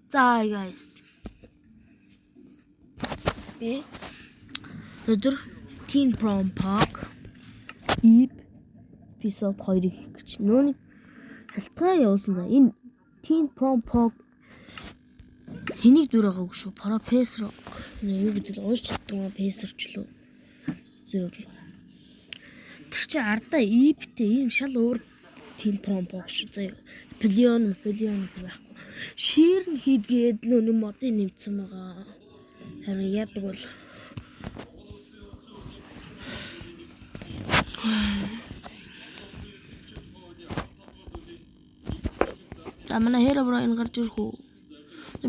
За guys. Би өнөөдөр Teen Prom Park episode 2-ыг хийх гэж. Нөөний шалтгаан явуулсан да. Энэ Teen Prom Park хэнийг дүр байгаагүй шүү. Профессор юу гэдэг вэ? Уншиж чаддаг профессор ч лөө. Зөв. Тэр чинь ардаа EP-тэй энэ шал өөр Teen Prom Park шүү. Заяа. Пилион гэдэг байхгүй. Шир нь хийдгээд нөө модын нэмсэн байгаа. Харин яадаг бол за манай Herobrine гарч ирэх үү?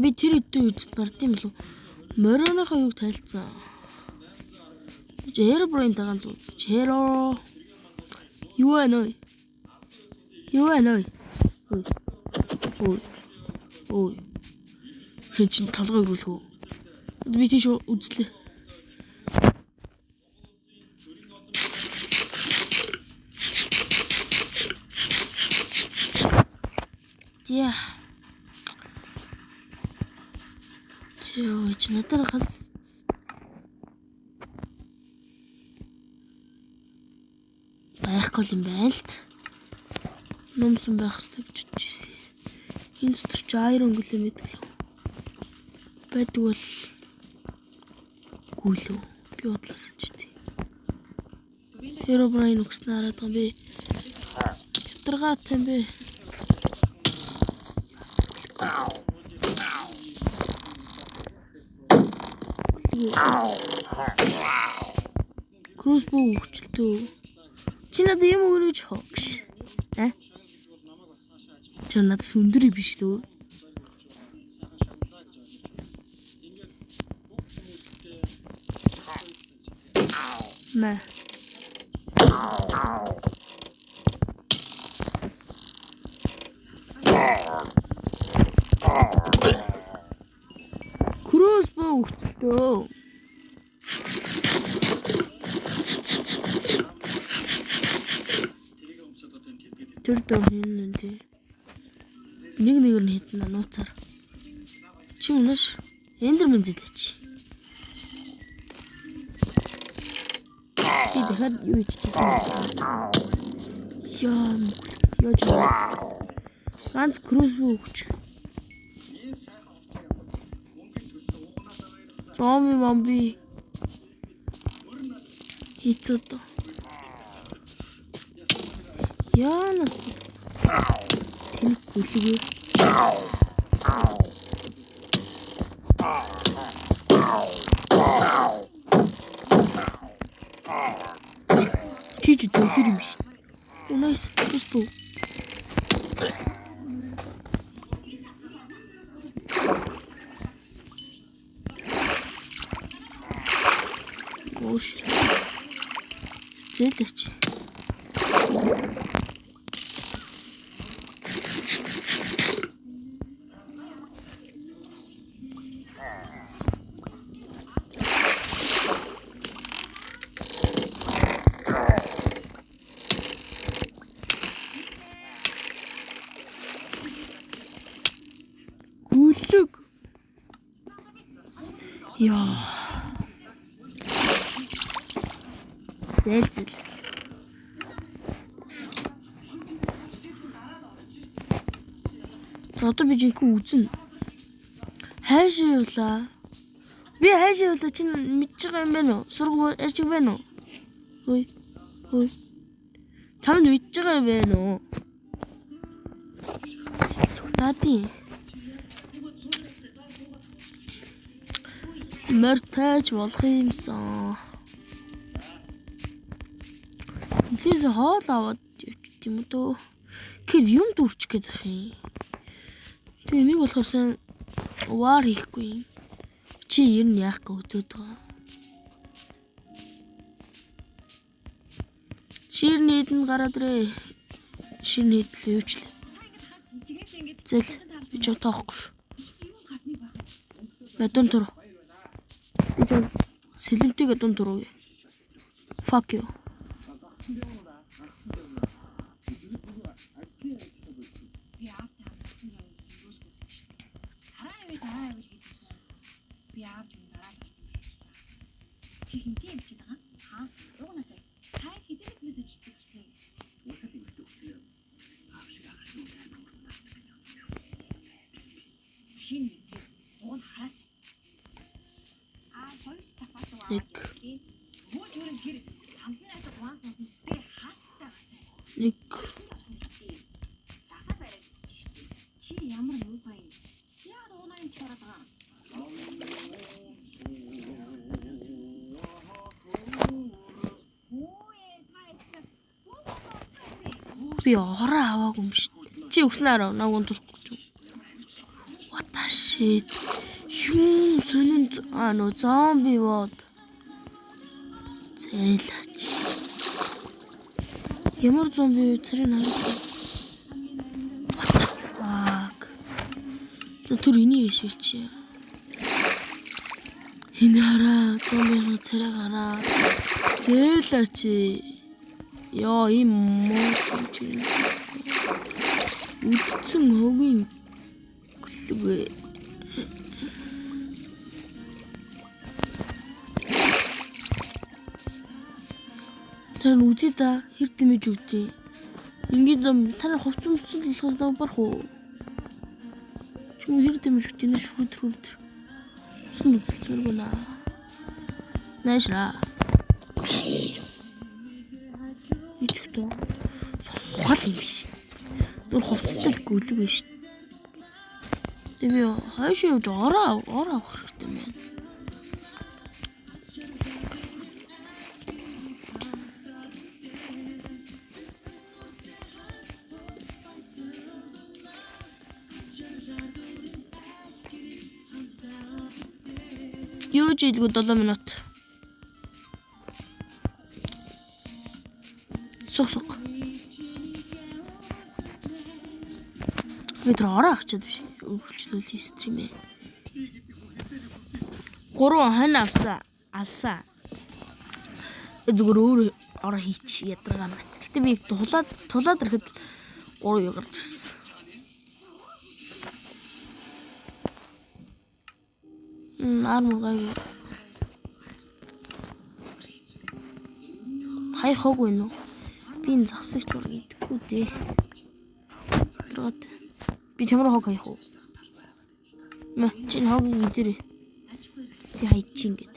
Би тэр хэдэн үдт бард юм лүү. Морионыхоо юг тайлцсан. Herobrine-тай ганц үзчих. Hero юу вэ нөө? Юу вэ нөө? Ой. Ой. Ой. Хэн чинь толгой өрүүлэх үү? Би тийш үзлээ. Яа. Чөө чи надад ганц байхгүй юм байна л. Нумсан байх хэрэгтэй гэж бодож ирсэн. Энэ дотор чи iron гэлээ байдаг л. Байдаг бол гүйлөө. Би бодлоос ч тийм. Herobrine үгснэ хараад байгаа юм бэ. Ядаргаатай юм бэ. Crossbow өгчлөө. Чи надад юм өгнө гэж хоо гэж. Аа? Чи надаас өндөр юм биш үү? Мэ. Crossbow өгчлөө. Тэр дөө хин нэ. Нэг нэгээр нь хитэн нууцаар. Чи үнэш Enderman зэлээч. Би дахиад юу хийж чадсан. Яа, яаж ганц crossbow өгч. Зомби момби. Хэцүү дөө. Яана тэнэг гүлгээ. Чи ч дөлөр юм биш. Nice. Crossbow. Оош. Зээлээч. Гүлэг. Яа. Зээл. Одоо би жинхэнэ үзнэ. Хайшаа явлаа. Би хайшаа явлаа чи мэдж байгаа юм байна уу? Сург яж байна уу? Ой. Ой. Чамд мэдж байгаа юм байна уу? Дади. Мортаж болох юмсан. Эндээс хоол аваад явчих юм дөө. Тэр юм дүүрчих гээд байх юм. Тэгээ нэг болохоор сайн вар хийхгүй юм. Чи ер нь яах гэж өдөөд байгаа. Ширний хэдэн гараад ирээ. Ширний хэдэл юучлээ. Зэл би ч тоохгүй шүү. Бадун тур. Би ч сэлэмтэйг дун туруу. Fuck you. дараа явж хийсэн. Би аав юм дараа л болсон. Чи хинтээ юм чи байгаа? Аа, уугнасаа. Та хэдэн мэдэж өчтсөн? Шинэ мэдээ. Уг нь хараас. Аа, хоёр тафаас Нэг. Мөн юу тэр хамтан найзаа гуан суусан. Би хаастай. Нэг. Дахаа барай. Чи ямар муухай юм. Яагаад уунаа юм чараад байгаа юм? Би ороо аваагүй юм шүү. Чи өгснээр арав наг унтуулах гэж. What the shit? Юм сонин аа нөө зомби бод. Зээлаач. Ямар зомби вэ? Цэрийг харах. What the fuck? За түр энийг ашиглчих. Энэ хараа, зомби царайг хараа. Зээлаач. Йоо, ийм муу чи. Үдцэн хогийн гөлөг. Тэр үзье да хэр дэмэж өгдөө. Ингээд зом та нар хувц өмсөл болохоос даа барах уу? Чи хэр дэмэж өгдөө нэ шүдэр шүдэр. Усан үзэлцмэргүй наа. Найшраа. Ичхтөө. Сухал юм биш. Түр хувцастай гөлөг биш. Тэгээ би хойшоо явж ороо ороо авах хэрэгтэй юм байна. Юу ч илгүй 7 минут. Сух сух. Би тэр ороо авчиад биш. Өргөлжлүүл стрим ээ. 3 хонь авсан. Алсан. Зүгээр өөр ороо хийч ядаргаа маань. Гэтэ би тулаад ирэхэд 3 юу гарч ирсэн. Армор гайгүй. Хай хог вэ нүү? Би энэ засагч ураг идэхгүй дээ. Ядаргаад. Би чамруу хог хаях уу? Мэ чи энэ хогийг идэрээ. Би хайчих ингээд.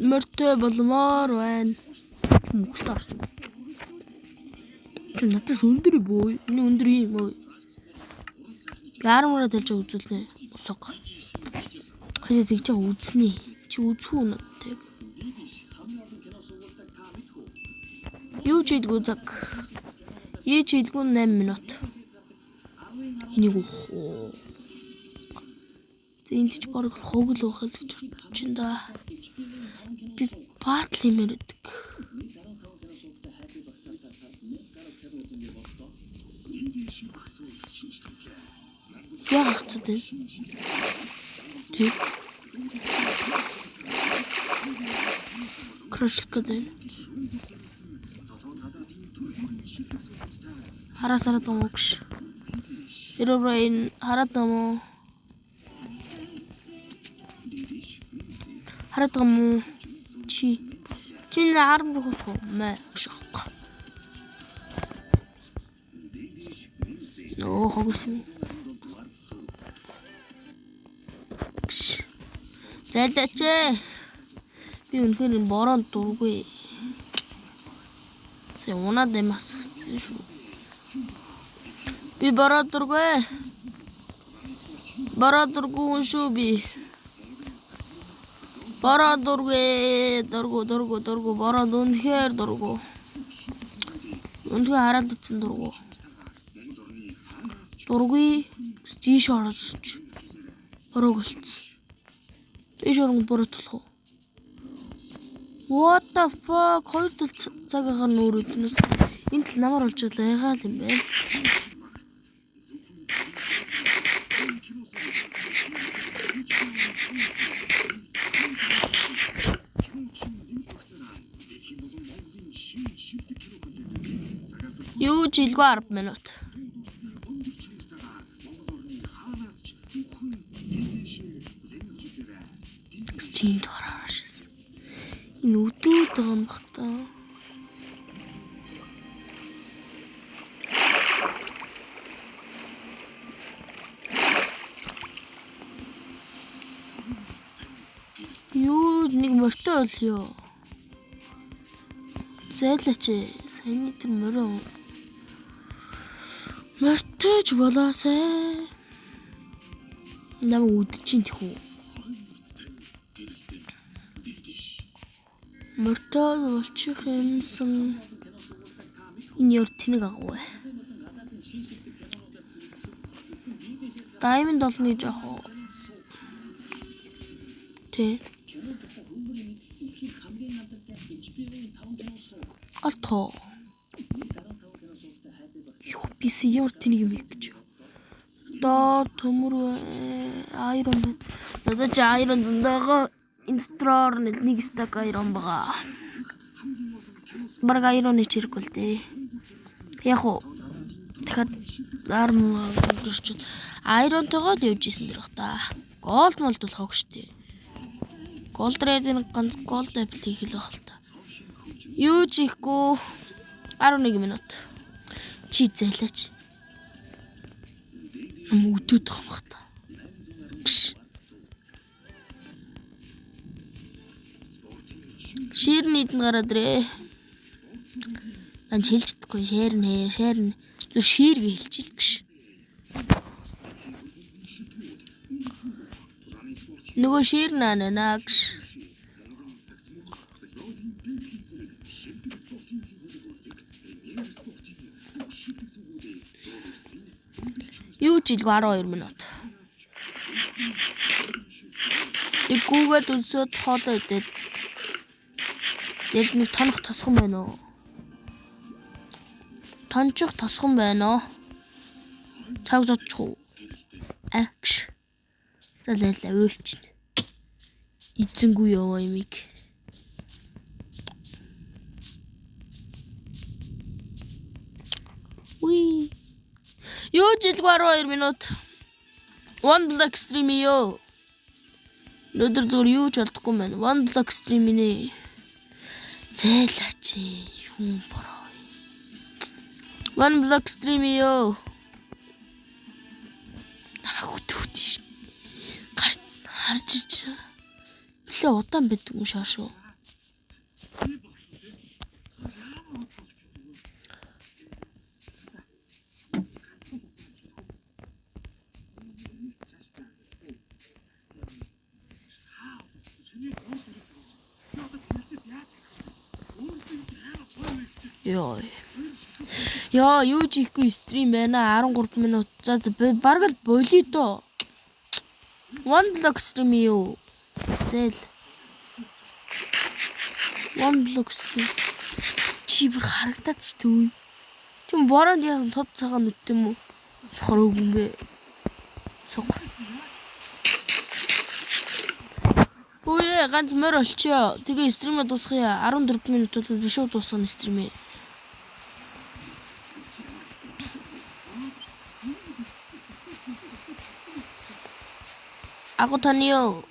Мөртөө болмоор байна. Мөхс орсон. Чи надаас өндөр бөө. Энэ өндөр юм өө. Би армороо талж үзүүлнэ. Усаг. Хаяа тэгж байгаа үзнэ. Чи үзэх үү надтай? Юу ч хийдгүү цаг. Юу ч хийдгүү 8 минут. Энийг уух уу? Энд ч бараг хог л байх л гэж бодож байна да. Би баатал юмэр өгдөг. Яг хацаад байна. Тэг. Краш гэдэг. Хараасараа домогш. Herobrine хараад юм уу? Хараад юм уу? Чи арм руу хөх мэ шок. Нөө хогсон. Зайлаач. Би үнэхээр энэ бороонд дургүй. Сая унаад ямас гэсэн шүү. Би бороо дургүй. Бороо дургүй шүү би. Бороо дургүй. Дургүй. Бороо үнэхээр дургүй. Үнэхээр хараад утсан дургүй. Дургүй. Жиш ороод чи. Бороог болцсон. Дээш оронгод бороо тулах уу? What the fuck? Хоёр тал цаг агаар нүүр өднөөс энэ тал намар болж байлаа ягаал юм байна. Юу ч хэлгүй 10 минут. Чинд хараа шээс. Энэ өдөөд байгаа юм бах та. Юу нэг морьтой бол юу? Зайлаач. Саяны тэр морь морьтойч болоосай. Намайг үдчихин тэхүү. Морьтой болчих юмсан. Энэ ёр тэнэг агуу. Diamond болно гэж яах вэ? Тэ. Алтоо. Юу биси ямар тэнэг юм бэ гэж. Доор төмөр iron байна. Надад чи iron зөндөөгөө энэ дотроор нэг stack iron байгаа. Бараг iron-ы чирэг л дээ. Яг уу дахиад armor гэрч iron-тойгоо л явж исэн дэр бах та. Gold молд бол хог штэ. Gold red нэг ганц gold apple хийх л байх л та. Юу ч ихгүй 11 минут. Чи зайлаач. Ам өдөөд байгаа юм бах та. Шир нийтэн гараад ирээ. Дан хэлж чадахгүй шээрнэ, шээрнэ. Зүр ширгээ хэлчихэл гэж. Нөгөө шир наа гэж. Юу ч илгүй 12 минут. Тэг гүгээд өсөөд хоолоо идээд яг нэг тонох тосгон байна уу? Тончих тосгон байна уу? Цаг зодчих уу? Агш. За лээлээ уйлчин. Эзэнгүй яваа юмыг. Уи. Юу ч илгүй 12 минут. One block stream ёо. Өнөөдөр зүгээр юу ч олдохгүй байна. One block stream нэ. Зайлаач юм бороо. One block stream ёо. Намайг өтөвд ш. Гарч харж ич. Нилээ удаан байдаг юм шаашуу. Йоо. Яа, юу ч ихгүй стрим байна. 13 минут. За бараг л болио доо. One block stream юу? Зээл. One block stream. Чи бүр харагдаад ч түү. Чи бороонд яасан тод цагаан нүд юм уу? Сохор үгүй юм бэ? Сохор. Үе ганц морь олчоо. Тэгээ стримээ дуусгая. 14 минут бол би шууд дуусгана стримээ. Агуу таны юу?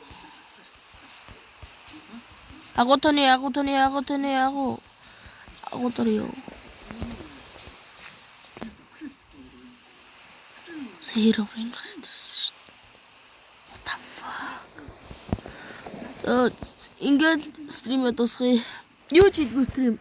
Агуу таны, агуу таны, агуу таны, агуу. Агуу таны юу? Зero brain гарсан. What the fuck? Ингээд стримээ дуусгая. Юу ч хийдгүй стрим.